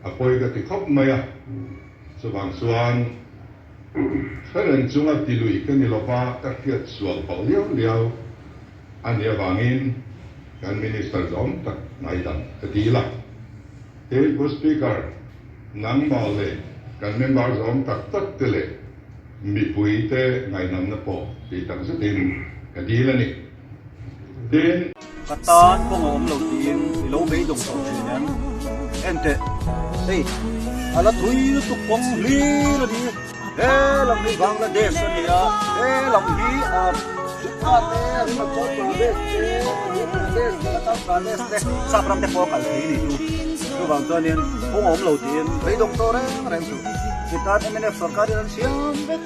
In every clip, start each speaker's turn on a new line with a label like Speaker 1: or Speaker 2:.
Speaker 1: A pawi ka ti khawp mai a, chuvang chuan hre reng chunga ti lui ka ni lova ka hriat sual palh liau liau a nih avangin kan Minister zawm tak ngaidam ka dil a. Tin, Pu Speaker, nangmah leh kan member zawm tak tak te leh mipui te ngaihnamna pawh tih tak zetin ka dil a ni. Tin.
Speaker 2: Ka tan kawng a awm lo tiin i lo beidawng tawh thin em? En teh, hei a la thui lutuk kawng hlir a ni. He lam hi Bangladesh a ni a, he lam hi a Tripura te, Arunachal Pradesh te, Madhya Pradesh te, Uttar Pradesh te, sap ram te pawh a kal thei a ni chu. Chuvang chuanin kawng a awm lo tiin beidawng tawh reng reng suh. I tan mnf sorkar in an siam vek.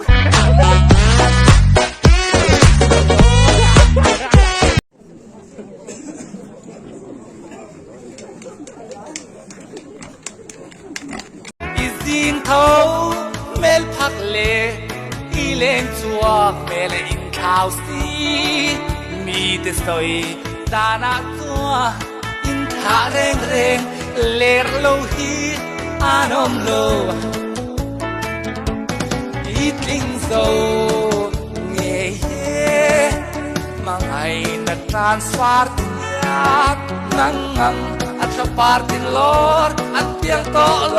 Speaker 3: I zing tho mel phak le i leng chuak mel a in thlau si mi te sawi danah chuan in thlah reng reng ler lo hi an awm lo i tling zo ngei e hmangaihna transfer thiam nang ang a thlapar tin lawr an piang tawh lo.